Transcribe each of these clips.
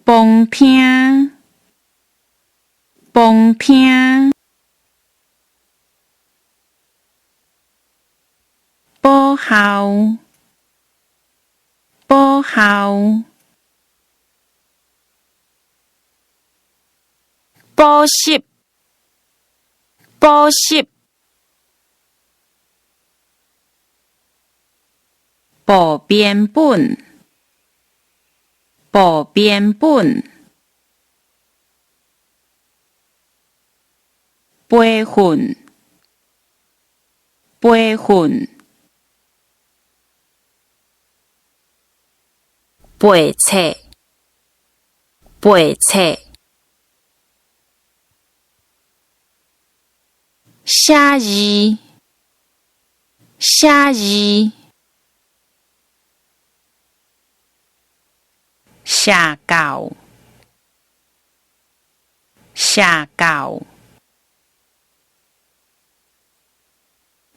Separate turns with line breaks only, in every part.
旁聽，旁聽。補校，補校。
補習，補習。
部編本，部編本。培訓，培訓。
背冊，背冊。
寫字，寫字。邪教，邪教。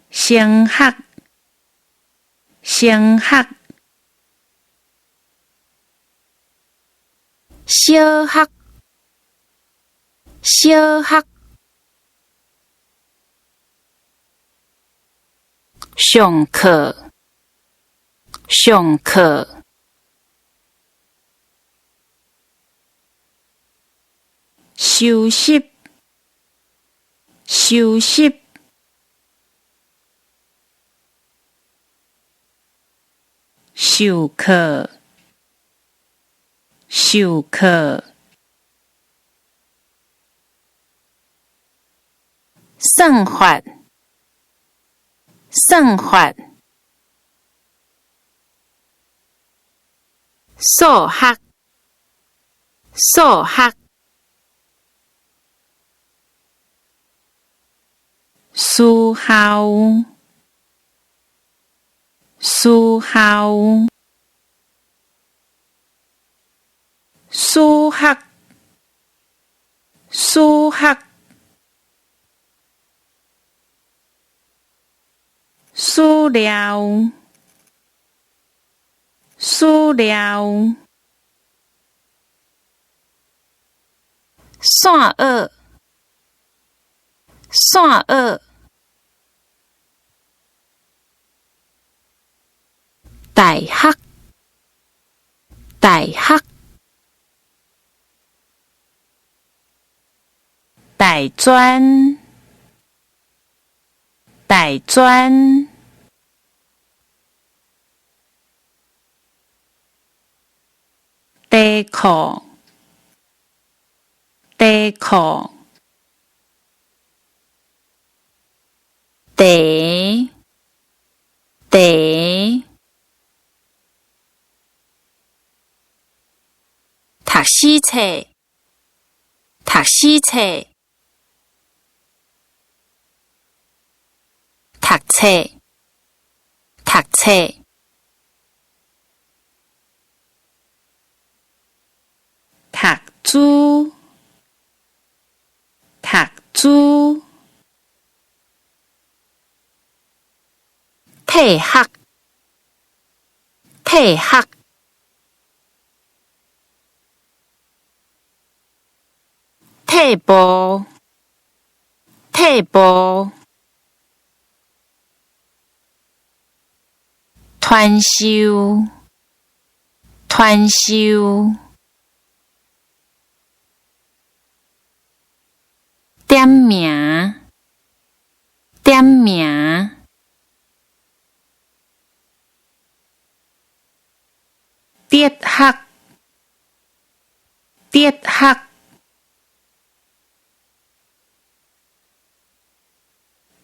升學，升學。
小學，小學。上課，上課。
收拾，收拾。授課，授課。
算法，算法。數學，數學。
事後，事後。數學，數學。資料，資料。
散學，散學。大學，大學。
大專，大專。底褲，底褲。
茶，茶。讀死冊，讀死冊。讀冊，讀冊。
讀書，讀書。
退學，退學。退步，退步。傳授，傳授。點名，點名。
哲學，哲學。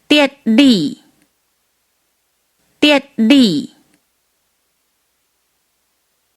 哲理，哲理。